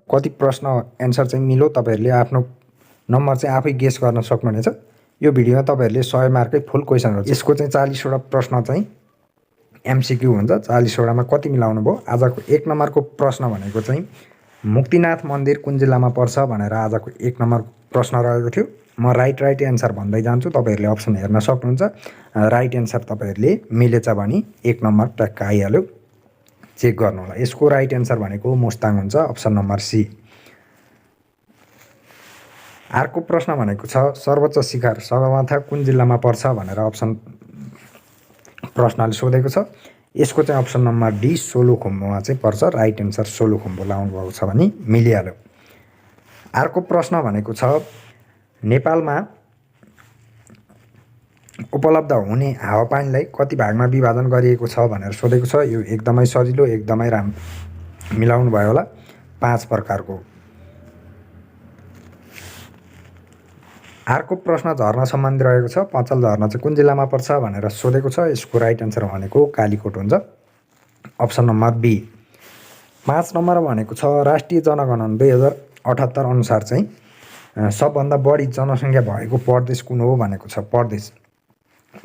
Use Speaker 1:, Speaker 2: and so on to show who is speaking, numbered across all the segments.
Speaker 1: कति प्रश्न एन्सर चाहिँ मिल्यो तपाईहरुले आफ्नो नम्बर चाहिँ आफै गेस गर्न सक्नुहुनेछ। यो भिडियोमा तपाईहरुले 100 मार्कै फुल क्वेशनहरु यसको चाहिँ 40 वटा प्रश्न चाहिँ एमसीक्यू हुन्छ। 40 वटामा कति मिलाउनु भयो? आजको 1 नम्बरको प्रश्न भनेको चाहिँ मुक्तिनाथ मन्दिर कुन जिल्लामा पर्छ भनेर आजको 1 नम्बर प्रश्न रहेको थियो। म राइट एन्सर भन्दै जान्छु, तपाईहरुले अप्सन हेर्न सक्नुहुन्छ। राइट एन्सर तपाईहरुले मिलेछ भने 1 नम्बर टक्क आइहाल्यो, चेक गर्नु होला। यसको राइट एन्सर भनेको मुस्ताङ हुन्छ, अप्सन नम्बर सी। अर्को प्रश्न भनेको छ सर्वोच्च शिखर सगरमाथा कुन जिल्लामा पर्छ भनेर अप्सन प्रश्नले सोधेको छ। यसको चाहिँ अप्सन नम्बर डी सोलुखुम्बुमा चाहिँ पर्छ। राइट एन्सर सोलुखुम्बु लाउनु भएको छ भने मिलिहाल्यो। अर्को प्रश्न भनेको छ नेपालमा उपलब्ध हुने हावापानीलाई कति भागमा विभाजन गरिएको छ भनेर सोधेको छ। यो एकदमै सजिलो, एकदमै राम्रो मिलाउनु भयो होला। 5 प्रकारको। अर्को प्रश्न झरना सम्बन्धी रहेको छ। पञ्चल झरना चाहिँ कुन जिल्लामा पर्छ भनेर सोधेको छ। यसको राइट एन्सर भनेको कालीकोट हुन्छ, अप्सन नम्बर बी। 5 नम्बर भनेको छ राष्ट्रिय जनगणना 2078 अनुसार चाहिँ सबभन्दा बढी जनसङ्ख्या भएको प्रदेश कुन हो भनेको छ। प्रदेश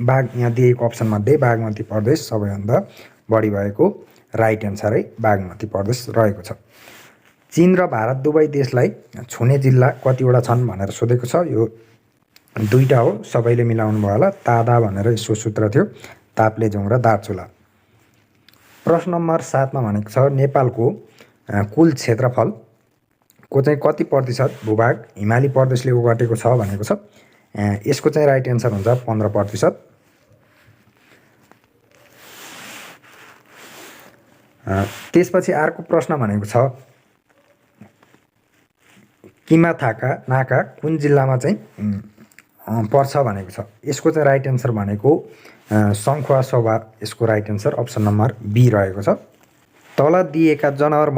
Speaker 1: यहाँ दिएको अप्सन मध्ये बागमती प्रदेश सबैभन्दा बढी भएको राइट एन्सर है बागमती प्रदेश रहेको छ। चीन र भारत दुवै देशलाई छुने जिल्ला कतिवटा छन् भनेर सोधेको छ। यो 2टा हो, सबैले मिलाउनु भयो होला। तादा भनेर यसको सूत्र थियो, ताप्लेजुङ र दार्चुला। प्रश्न नम्बर 7 मा भनेको छ नेपालको कुल क्षेत्रफल को चाहिँ कति प्रतिशत भूभाग हिमाली प्रदेशले ओगटेको छ भनेको छ। यसको चाहिँ राइट एन्सर हुन्छ 15%। त्यसपछि अर्को प्रश्न भनेको छ किमाथाका नाका कुन जिल्लामा चाहिँ पर्छ भनेको छ। यसको चाहिँ राइट एन्सर भनेको सङ्खुवासभा। यसको right answer option number B रहेको छ। तल दिएका जनावर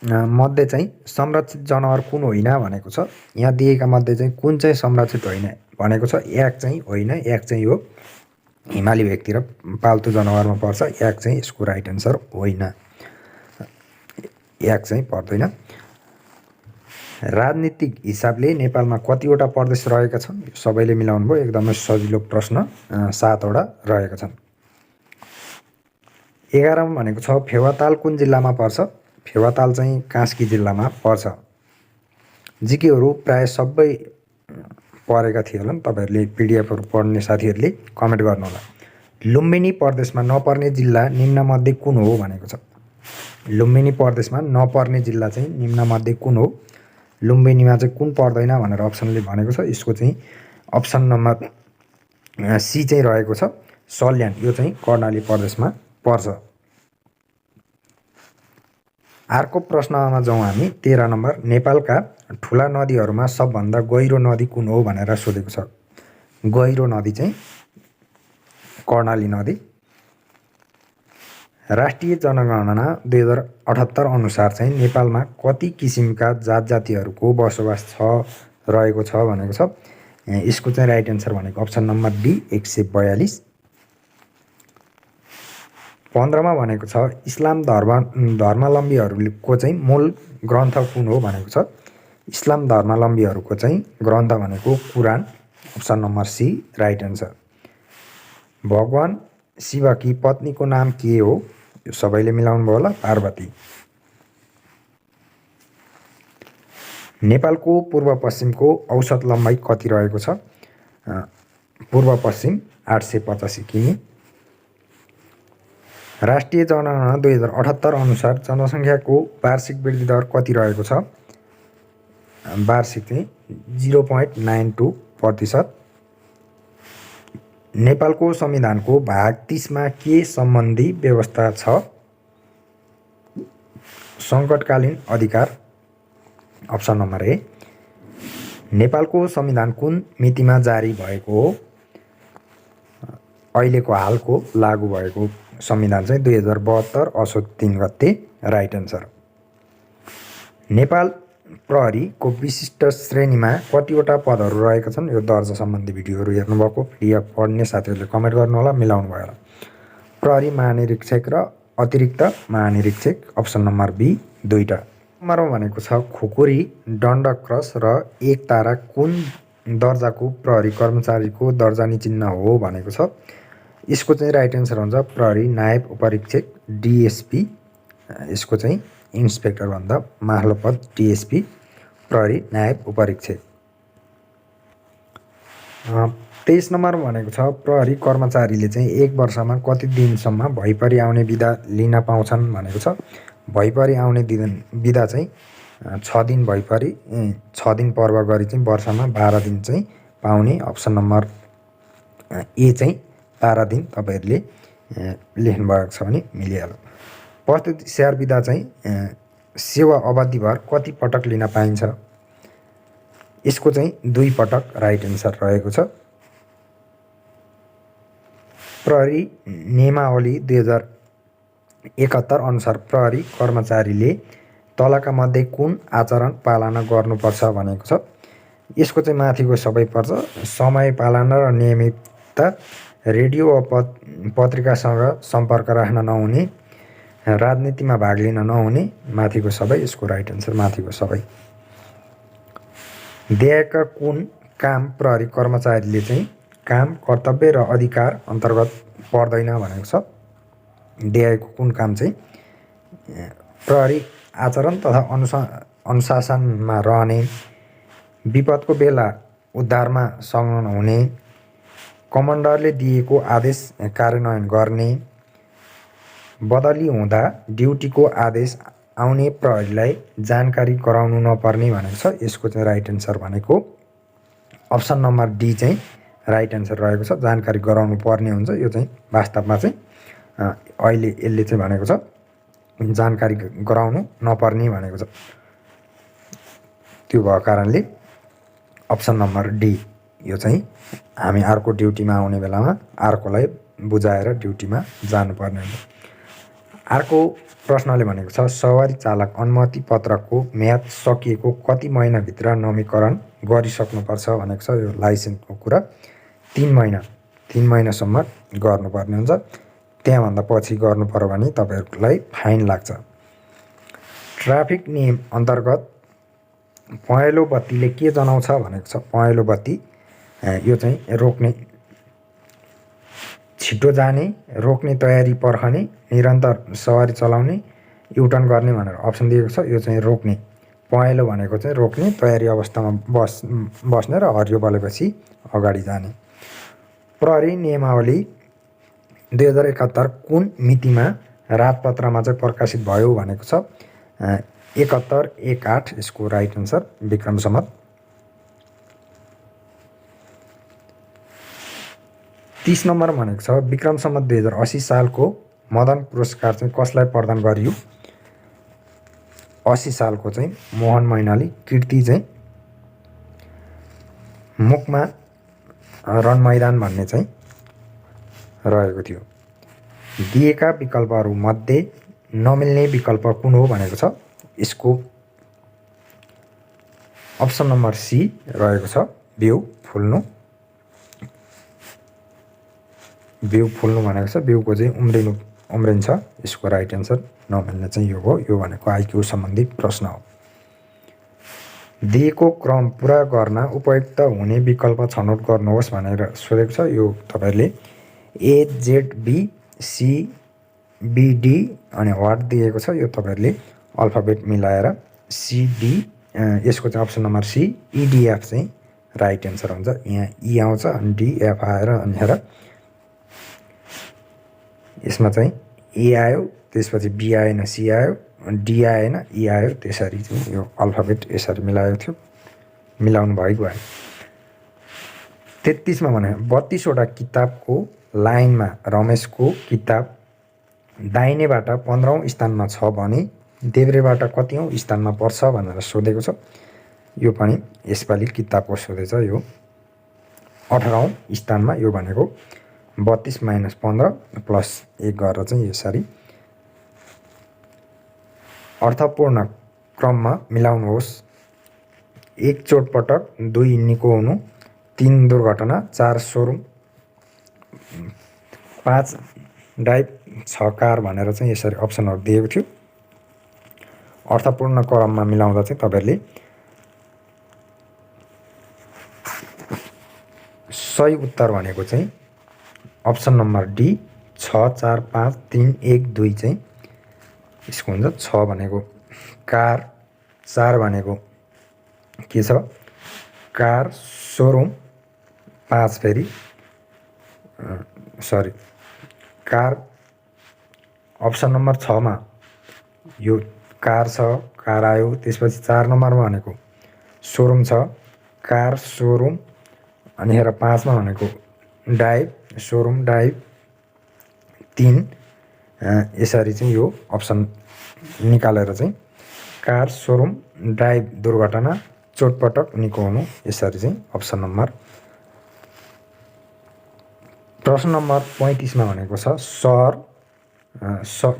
Speaker 1: मध्ये चाहिँ संरक्षित जनावर कुन होइन भनेको छ। यहाँ दिएका मध्ये चाहिँ कुन चाहिँ संरक्षित होइन भनेको छ। याक चाहिँ होइन, याक चाहिँ हो हिमाली भेगतिर पाल्तु जनावरमा पर्छ। याक चाहिँ यसको राइट एन्सर होइन, याक चाहिँ पर्दैन। राजनीतिक हिसाबले नेपालमा कतिवटा प्रदेश रहेका छन्? सबैले मिलाउनु भयो, एकदमै सजिलो प्रश्न। 7 वटा रहेका छन्। 11 मा भनेको छ फेवाताल कुन जिल्लामा पर्छ। फेवाताल चाहिँ कास्की जिल्लामा पर्छ। जिकेहरू प्राय सबै पढेका थिए होला। तपाईहरुले पीडीएफहरु पढ्ने साथीहरुले कमेन्ट गर्नु होला। लुम्बिनी प्रदेशमा नपर्ने जिल्ला निम्नमध्ये कुन हो भनेको छ। लुम्बिनी प्रदेशमा नपर्ने जिल्ला चाहिँ निम्नमध्ये कुन हो। लुम्बिनीमा चाहिँ कुन पर्दैन भनेर अप्सनले भनेको छ। यसको चाहिँ अप्सन नम्बर सी चाहिँ रहेको छ, सल्यान। यो चाहिँ कर्णाली प्रदेशमा पर्छ। अर्को प्रश्नमा जाउँ हामी। 13 नम्बर नेपालका ठुला नदीहरूमा सबभन्दा गहिरो नदी कुन हो भनेर सोधेको छ। गहिरो नदी चाहिँ कर्णाली नदी। राष्ट्रिय जनगणना 2078 अनुसार चाहिँ नेपालमा कति किसिमका जातिहरूको बसोबास रहेको छ भनेको छ। यसको चाहिँ राइट एन्सर भनेको अप्सन नम्बर डी 142। 15 मा भनेको छ इस्लाम धर्मावलम्बीहरूको चाहिँ मूल ग्रन्थ कुन हो भनेको छ। इस्लाम धर्मावलम्बीहरूको चाहिँ ग्रन्थ भनेको Quran, option number C right answer. भगवान शिवकी पत्नीको नाम के हो? यो सबैले मिलाउनु भयो होला, पार्वती। नेपालको पूर्व पश्चिमको औसत लम्बाइ कति रहेको छ? पूर्व पश्चिम 885 किमी। राष्ट्रिय जनगणना 2078 अनुसार जनसङ्ख्याको वार्षिक वृद्धि दर कति रहेको छ? वार्षिक चाहिँ 0.92%। नेपालको संविधानको भाग 30 मा के सम्बन्धी व्यवस्था छ? सङ्कटकालीन अधिकार, अप्सन नम्बर ए। नेपालको संविधान कुन मितिमा जारी भएको हो? अहिलेको हालको लागू भएको संविधान चाहिँ 2072 असोज 3 गते राइट एन्सर। नेपाल प्रहरीको विशिष्ट श्रेणीमा कतिवटा पदहरू रहेका छन्? यो दर्जा सम्बन्धी भिडियोहरू हेर्नुभएको पीडीएफ पढ्ने साथीहरूले कमेन्ट गर्नु होला, मिलाउनु भयो होला। प्रहरी महानिरीक्षक र अतिरिक्त महानिरीक्षक, अप्सन नम्बर बी 2टा। नम्बरमा भनेको छ खुकुरी, दण्ड क्रस र एक तारा कुन दर्जाको प्रहरी कर्मचारीको दर्जानी चिन्ह हो भनेको छ। यसको चाहिँ राइट एन्सर हुन्छ प्रहरी नायब उपरीक्षक डिएसपी। यसको चाहिँ इन्सपेक्टरभन्दा माथिल्लो पद डिएसपी, प्रहरी नायब उपरीक्षक। 23 नम्बरमा भनेको छ प्रहरी कर्मचारीले चाहिँ एक वर्षमा कति दिनसम्म भैपरी आउने बिदा लिन पाउँछन् भनेको छ। भैपरी आउने बिदा चाहिँ 6 दिन भैपरी 6 दिन पर्व गरी चाहिँ वर्षमा 12 दिन चाहिँ पाउने। अप्सन नम्बर ए चाहिँ 12 दिन तपाईँहरूले लेख्नुभएको छ भने मिलिहाल्यो। प्रस्तुत स्याहार बिदा चाहिँ सेवा अवधिभर कति पटक लिन पाइन्छ? यसको चाहिँ 2 पटक राइट एन्सर रहेको छ। प्रहरी नियमावली 2071 अनुसार प्रहरी कर्मचारीले तलका मध्ये कुन आचरण पालना गर्नुपर्छ भनेको छ। यसको चाहिँ माथिको सबै पर्छ। समय पालना र नियमितता, रेडियो वा पत्रिकासँग सम्पर्क राख्न नहुने, राजनीतिमा भाग लिन नहुने, माथिको सबै। यसको राइट एन्सर माथिको सबै। दिएका कुन काम प्रहरी कर्मचारीले चाहिँ काम, कर्तव्य र अधिकार अन्तर्गत पर्दैन भनेको छ। दिएको कुन काम चाहिँ प्रहरी आचरण तथा अनुशासनमा रहने, विपदको बेला उद्धारमा संलग्न हुने, कमान्डरले दिएको आदेश कार्यान्वयन गर्ने, बदली हुँदा ड्युटीको आदेश आउने प्रहरीलाई जानकारी गराउनु नपर्ने भनेको छ। यसको चाहिँ राइट एन्सर भनेको अप्सन नम्बर डी चाहिँ राइट एन्सर रहेको छ। जानकारी गराउनु पर्ने हुन्छ। यो चाहिँ वास्तवमा चाहिँ अहिले यसले चाहिँ भनेको छ जानकारी गराउनु नपर्ने भनेको छ। त्यो भएको कारणले अप्सन नम्बर डी यो चाहिँ हामी अर्को ड्युटीमा आउने बेलामा अर्कोलाई बुझाएर ड्युटीमा जानुपर्ने हुन्छ। अर्को प्रश्नले भनेको छ सवारी चालक अनुमति पत्रको म्याद सकिएको कति महिनाभित्र नवीकरण गरिसक्नुपर्छ भनेको छ। यो लाइसेन्सको कुरा 3 महिनासम्म गर्नुपर्ने हुन्छ। त्यहाँभन्दा पछि गर्नु पर्यो भने तपाईँहरूलाई फाइन लाग्छ। ट्राफिक नियम अन्तर्गत पहेँलो बत्तीले के जनाउँछ भनेको छ। पहेँलो बत्ती यो चाहिँ रोक्ने, छिटो जाने, रोक्ने तयारी पर्खने, निरन्तर सवारी चलाउने, युटर्न गर्ने भनेर अप्सन दिएको छ। यो चाहिँ रोक्ने। पहेँलो भनेको चाहिँ रोक्ने, तयारी अवस्थामा बस्ने र हरियो बलेपछि अगाडि जाने। प्रहरी नियमावली 2071 कुन मितिमा रातपत्रमा चाहिँ प्रकाशित भयो भनेको छ। 71/18। यसको right answer Vikram Samvat. 30 number भनेको छ विक्रम सम्वत 2080 सालको मदन पुरस्कार चाहिँ कसलाई प्रदान गरियो। 80 सालको चाहिँ मोहन मैनाली। कृति चाहिँ मुखमा रण मैदान भन्ने चाहिँ रहेको थियो। दिएका विकल्पहरू मध्ये नमिल्ने विकल्प कुन हो भनेको छ। यसको अप्सन नम्बर सी रहेको छ बिउ फुल्नु। बिउ फुल्नु भनेको छ बिउको चाहिँ उम्रिन्छ। यसको राइट एन्सर नमिल्ने चाहिँ यो हो। यो भनेको आइक्यू सम्बन्धी प्रश्न हो। दिएको क्रम पुरा गर्न उपयुक्त हुने विकल्प छनौट गर्नुहोस् भनेर सोधेको छ। यो तपाईँहरूले AZB CBD अनि वाट दिएको छ। यो तपाईँहरूले अल्फाबेट मिलाएर CD यसको चाहिँ अप्सन नम्बर सी EDF चाहिँ राइट एन्सर हुन्छ। यहाँ ई आउँछ अनि DF आएर अनि हेर यसमा चाहिँ ए आयो, त्यसपछि बी आएन, सी आयो, डी आएन, ई आयो। त्यसरी चाहिँ यो अल्फाबेट यसरी मिलाएको थियो, मिलाउनु भएको भयो। 33 मा भने 32 वटा किताबको लाइनमा रमेशको किताब दाहिनेबाट 15औं स्थानमा छ भने देब्रेबाट कतिऔं स्थानमा पर्छ भनेर सोधेको छ। यो पनि यसपालि किताबको सोधेछ। यो 18औं स्थानमा। यो भनेको 32 - 15 + 1 गरेर चाहिँ यसरी अर्थपूर्ण क्रममा मिलाउनुहोस्। 1 चोटपटक, 2 निको हुनु, 3 दुर्घटना, 4 सोरुम, 5 ड्राइभ, 6 कार भनेर चाहिँ यसरी अप्सनहरू दिएको थियो। अर्थपूर्ण क्रममा मिलाउँदा चाहिँ तपाईँहरूले सही उत्तर भनेको चाहिँ अप्सन नम्बर डी 6 4 5 3 1 2 चाहिँ यसको हुन्छ। 6 भनेको कार, 4 भनेको के छ कार सोरुम, 5 फेरि कार अप्सन नम्बर 6 मा यो कार छ, कार आयो। त्यसपछि 4 नम्बरमा भनेको सोरुम छ, कार सोरुम। अनि हेर 5 मा भनेको डाइभ, सोरुम डाइभ। 3 यसरी चाहिँ यो अप्सन निकालेर चाहिँ कार सोरुम डाइभ दुर्घटना चोटपटक निको हुनु, यसरी चाहिँ अप्सन नम्बर। प्रश्न नम्बर 35 मा भनेको छ सहर,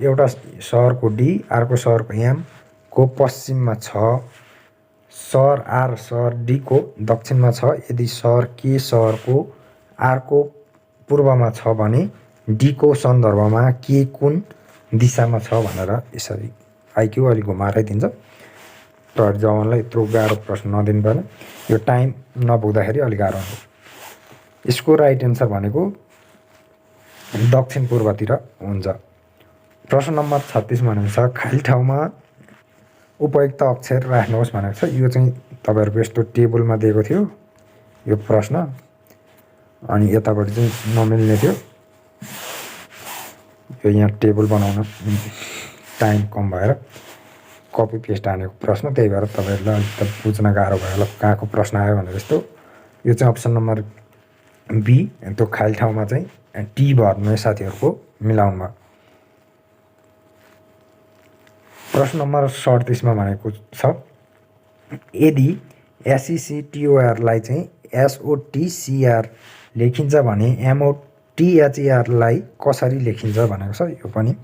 Speaker 1: एउटा सहरको डी अर्को सहरको एम को पश्चिममा छ, सहर आर सहर डी को दक्षिणमा छ। यदि सहर के सहरको आर को पूर्वमा छ भने डी को सन्दर्भमा के कुन दिशामा छ भनेर यसरी आइक्यू अलिक घुमाएरै दिन्छ। प्रहरी जवानलाई यत्रो गाह्रो प्रश्न नदिनु पर्ने, यो टाइम नपुग्दाखेरि अलिक गाह्रो हुन्छ। यसको राइट एन्सर भनेको दक्षिण पूर्वतिर हुन्छ। प्रश्न नम्बर 36 भनेको छ खाली ठाउँमा उपयुक्त अक्षर राख्नुहोस् भनेको छ। यो चाहिँ तपाईँहरूको यस्तो टेबलमा दिएको थियो यो प्रश्न, अनि यतापट्टि चाहिँ नमिल्ने थियो। यो यहाँ टेबल बनाउन टाइम कम भएर कपी पेस्ट हानेको प्रश्न, त्यही भएर तपाईँहरूलाई अलिक त बुझ्न गाह्रो भयो होला कहाँको प्रश्न आयो भनेर। यस्तो यो चाहिँ अप्सन नम्बर बी, त्यो खाली ठाउँमा चाहिँ टी भर्ने साथीहरूको मिलाउनमा। प्रश्न नम्बर 37 मा भनेको छ यदि एसइसिटिओआरलाई चाहिँ एसओटिसिआर लेखिन्छ भने एमओटिएचइआरलाई कसरी लेखिन्छ भनेको छ। यो पनि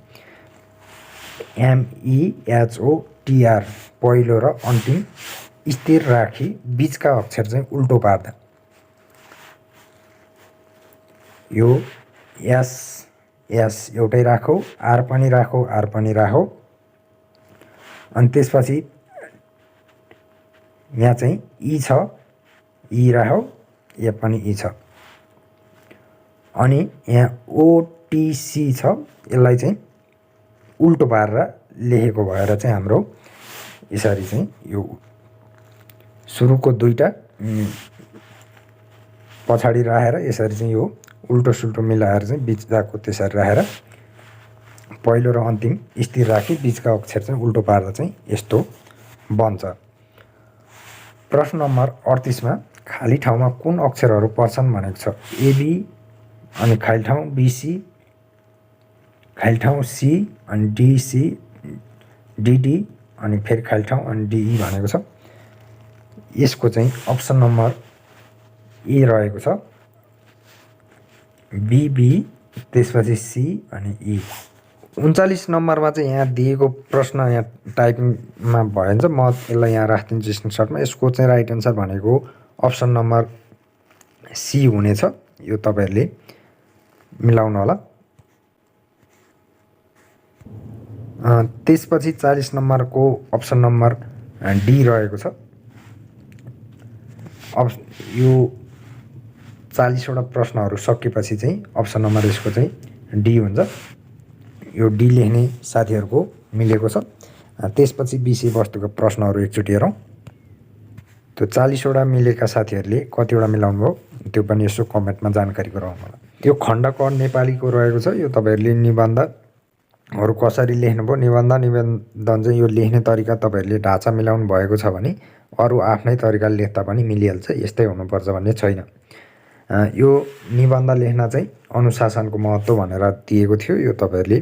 Speaker 1: एमइएचओटिआर पहिलो र अन्तिम स्थिर राखी बीचका अक्षर चाहिँ उल्टो पार्दा यो एस एउटै राखौ, आर पनि राखौ, आर पनि राखौ। अनि त्यसपछि यहाँ चाहिँ ई छ, ई राखौ, ए पनि ई छ। अनि यहाँ ओटिसी छ, यसलाई चाहिँ उल्टो पारेर लेखेको भएर चाहिँ हाम्रो यसरी चाहिँ यो सुरुको दुईटा पछाडि राखेर यसरी चाहिँ यो उल्टो सुल्टो मिलाएर चाहिँ बिचको त्यसरी राखेर पहिलो र अन्तिम स्थिर राखी बीचका अक्षर चाहिँ उल्टो पार्दा चाहिँ यस्तो बन्छ। प्रश्न नम्बर 38 मा खाली ठाउँमा कुन अक्षरहरू पर्छन् भनेको छ। एबी अनि खाली ठाउँ बीसी, खाली ठाउँ सी अनि डिसी, डिडी अनि फेरि खाली ठाउँ अनि डिई भनेको छ। यसको चाहिँ अप्सन नम्बर ए रहेको छ, बिबी त्यसपछि सी अनि ई। 39 नम्बरमा चाहिँ यहाँ दिएको प्रश्न यहाँ टाइपिङमा भएछ, म यसलाई यहाँ राखिदिन्छु स्क्रिनसटमा। यसको चाहिँ राइट एन्सर भनेको अप्सन नम्बर सी हुनेछ। यो तपाईँहरूले मिलाउनु होला। त्यसपछि 40 नम्बरको अप्सन नम्बर डी रहेको छ। यो 40 वटा प्रश्नहरू सकेपछि चाहिँ अप्सन नम्बर यसको चाहिँ डी हुन्छ। यो डी लेख्ने साथीहरूको मिलेको छ। त्यसपछि विषयवस्तुका प्रश्नहरू एकचोटि हेरौँ। त्यो 40 वटा मिलेका साथीहरूले कतिवटा मिलाउनु भयो त्यो पनि यसो कमेन्टमा जानकारी गराउनु होला। यो खण्ड क नेपालीको रहेको छ। यो तपाईँहरूले निबन्धहरू कसरी लेख्नुभयो, निबन्धन चाहिँ यो लेख्ने तरिका तपाईँहरूले ढाँचा मिलाउनु भएको छ भने अरू आफ्नै तरिकाले लेख्दा पनि मिलिहाल्छ, यस्तै हुनुपर्छ भन्ने छैन। यो निबन्ध लेख्न चाहिँ अनुशासनको महत्त्व भनेर दिएको थियो। यो तपाईँहरूले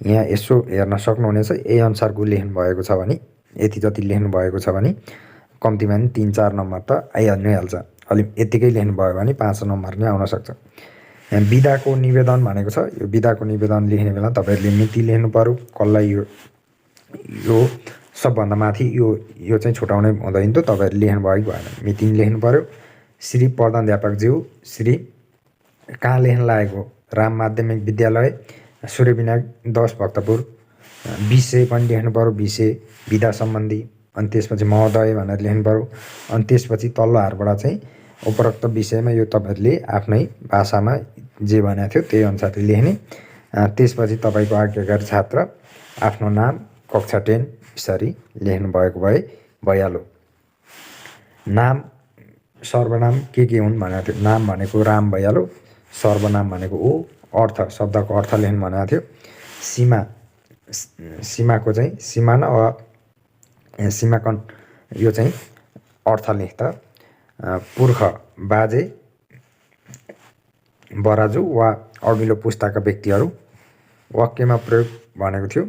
Speaker 1: यहाँ यसो हेर्न सक्नुहुनेछ। यही अनुसारको लेख्नु भएको छ भने, यति जति लेख्नु भएको छ भने कम्तीमा पनि 3-4 नम्बर त आइहाल्नै हाल्छ। अलिक यतिकै लेख्नुभयो भने 5 नम्बर नै आउन सक्छ। यहाँ विधाको निवेदन भनेको छ। यो विधाको निवेदन लेख्ने बेला तपाईँहरूले मिति लेख्नु पर्यो, कसलाई यो सबभन्दा माथि यो चाहिँ छुटाउनै हुँदैन। त तपाईँहरूले लेख्नुभयो कि भएन, मिति लेख्नु पर्यो। श्री प्रधानाध्यापकज्यू, श्री कहाँ लेख्न लागेको, राम माध्यमिक विद्यालय, सूर्यविनायक 10 भक्तपुर विषय पनि लेख्नु पऱ्यो, विषय विधा सम्बन्धी। अनि त्यसपछि महोदय भनेर लेख्नु पऱ्यो। अनि त्यसपछि तल्लो हारबाट चाहिँ उपरोक्त विषयमा यो तपाईँहरूले आफ्नै भाषामा जे भनेको थियो त्यही अनुसारले लेख्ने। त्यसपछि तपाईँको आज्ञाकारी छात्र आफ्नो नाम, कक्षा 10 यसरी लेख्नु भएको भए भइहाल्यो। नाम सर्वनाम के हुन् भनेको थियो। नाम भनेको राम भइहाल्यो, सर्वनाम भनेको ओ, अर्थ शब्दको अर्थ लेख्नु भनेको थियो। सीमा, सीमाको चाहिँ सीमाना वा सीमाकन यो चाहिँ अर्थ लेख्दा। पुर्ख बाजे, बराजु वा अघिल्लो पुस्ताका व्यक्तिहरू। वाक्यमा प्रयोग भनेको थियो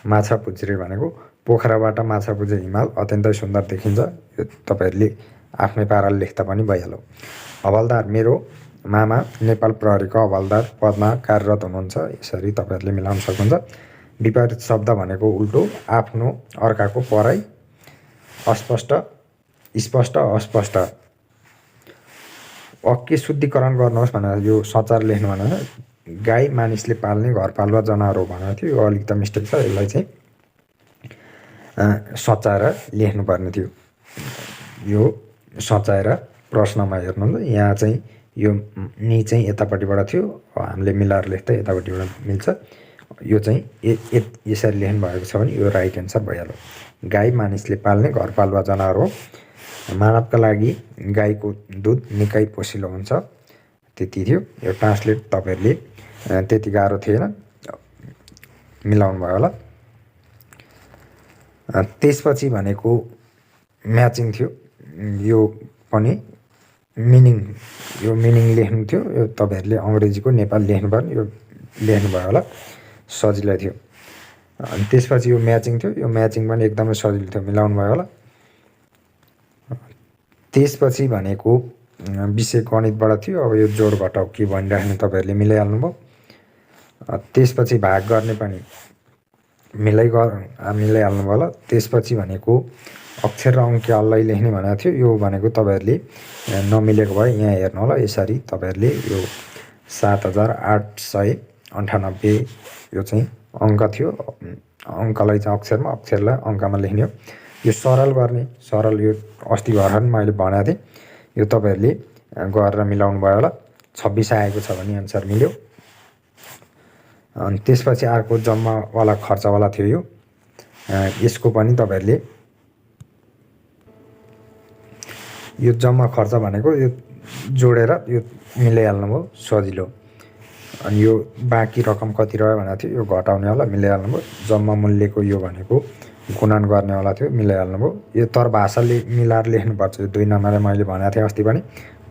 Speaker 1: माछा पुछ्रे भनेको पोखराबाट माछा पुछे हिमाल अत्यन्तै सुन्दर देखिन्छ। यो तपाईँहरूले आफ्नै पाराले लेख्दा पनि भइहाल्यो। हवालदार, मेरो मामा नेपाल प्रहरीको हवालदार पदमा कार्यरत हुनुहुन्छ। यसरी तपाईँहरूले मिलाउन सक्नुहुन्छ। विपरीत शब्द भनेको उल्टो, आफ्नो अर्काको पराई, अस्पष्ट, स्पष्ट, अस्पष्ट। वाक्य शुद्धिकरण गर्नुहोस् भनेर यो सचार लेख्नु भनेर गाई मानिसले पाल्ने घरपालुवा जनावर हो भनेको थियो। यो अलिकति मिस्टेक छ, यसलाई चाहिँ सचाएर लेख्नुपर्ने थियो। यो सचाएर प्रश्नमा हेर्नुहुन्छ, यहाँ चाहिँ यो नि चाहिँ यतापट्टिबाट थियो, हामीले मिलाएर लेख्दा यतापट्टिबाट मिल्छ। यो चाहिँ यसरी लेख्नु भएको छ भने यो राइट एन्सर भइहाल्यो। गाई मानिसले पाल्ने घरपालुवा जनावर हो। मानवका लागि गाईको दुध निकै पोसिलो हुन्छ। त्यति थियो। यो ट्रान्सलेट तपाईँहरूले त्यति गाह्रो थिएन, मिलाउनु भयो होला। त्यसपछि भनेको म्याचिङ थियो। यो पनि मिनिङ, यो मिनिङ लेख्नु थियो। यो तपाईँहरूले अङ्ग्रेजीको नेपाली लेख्नुपर्ने, यो लेख्नुभयो होला, सजिलो थियो। अनि त्यसपछि यो म्याचिङ थियो। यो म्याचिङ पनि एकदमै सजिलो थियो, मिलाउनु भयो होला। त्यसपछि भनेको विषय गणितबाट थियो। अब यो जोड घटाउ के भनिराख्ने तपाईँहरूले मिलाइहाल्नुभयो। त्यसपछि भाग गर्ने पनि मिलाइहाल्नुभयो होला। त्यसपछि भनेको अक्षर र अङ्क अलग लेख्ने भनेको थियो। यो भनेको तपाईँहरूले नमिलेको भए यहाँ हेर्नु होला। यसरी तपाईँहरूले यो 7898 यो चाहिँ अङ्क थियो। अङ्कलाई चाहिँ अक्षरमा, अक्षरलाई अङ्कमा लेख्ने हो। यो सरल गर्ने, सरल यो अस्ति भर्खर मैले भनेको थिएँ। यो तपाईँहरूले गरेर मिलाउनु भयो होला। 26 आएको छ भने एन्सर मिल्यो। अनि त्यसपछि अर्को जम्मावाला खर्चवाला थियो। यसको पनि तपाईँहरूले यो जम्मा खर्च भनेको यो जोडेर यो मिलाइहाल्नुभयो, सजिलो। अनि यो बाँकी रकम कति रह्यो भनेको थियो, यो घटाउने होला, मिलाइहाल्नुभयो। जम्मा मूल्यको यो भनेको गुणन गर्नेवाला थियो, मिलाइहाल्नुभयो। यो तर भाषाले मिलाएर लेख्नुपर्छ। यो 2 नम्बरमा मैले भनेको थिएँ अस्ति पनि,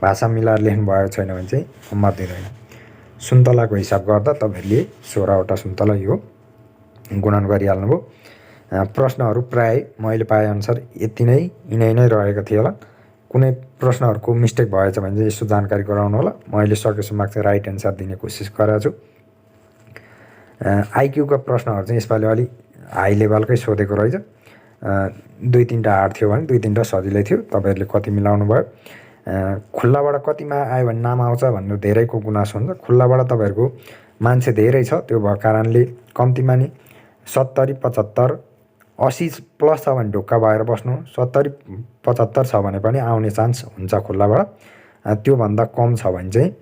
Speaker 1: भाषा मिलाएर लेख्नु भएको छैन भने चाहिँ नम्बर दिँदैन। सुन्तलाको हिसाब गर्दा तपाईँहरूले 16वटा सुन्तला यो गुणन गरिहाल्नुभयो। प्रश्नहरू प्राय मैले पाएअनुसार यति नै, यिनै नै रहेको थियो होला। कुनै प्रश्नहरूको मिस्टेक भएछ भने चाहिँ यसो जानकारी गराउनु होला। मैले सकेसम्म चाहिँ राइट एन्सर दिने कोसिस गरेको छु। आइक्यूका प्रश्नहरू चाहिँ यसपालि अलिक हाई लेभलकै सोधेको रहेछ। 2-3टा हार्ड थियो भने 2-3टा सजिलै थियो। तपाईँहरूले कति मिलाउनु भयो। खुल्लाबाट कतिमा आयो भने नाम आउँछ भनेर धेरैको गुनासो हुन्छ। खुल्लाबाट तपाईँहरूको मान्छे धेरै छ, त्यो भएको कारणले कम्तीमा नि 70, 75, 80 प्लस छ भने ढुक्क भएर बस्नु। 70, 75 छ भने पनि आउने चान्स हुन्छ खुल्लाबाट। त्योभन्दा कम छ भने चाहिँ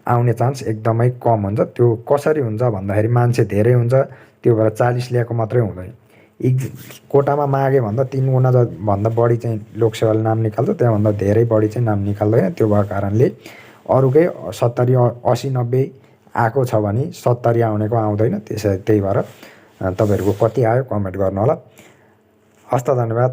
Speaker 1: आउने चान्स एकदमै कम हुन्छ। त्यो कसरी हुन्छ भन्दाखेरि मान्छे धेरै हुन्छ, त्यो भएर 40 ल्याएको मात्रै हुँदैन। कोटामा मागे भन्दा 3 गुणा भन्दा बढी चाहिँ लोकसेवाले नाम निकाल्छ, त्यहाँभन्दा धेरै बढी चाहिँ नाम निकाल्दैन। त्यो भएको कारणले अरूकै 70, 80, 90 आएको छ भने 70 आउनेको आउँदैन। त्यही भएर तपाईँहरूको कति आयो कमेन्ट गर्नु होला। हस्त, धन्यवाद।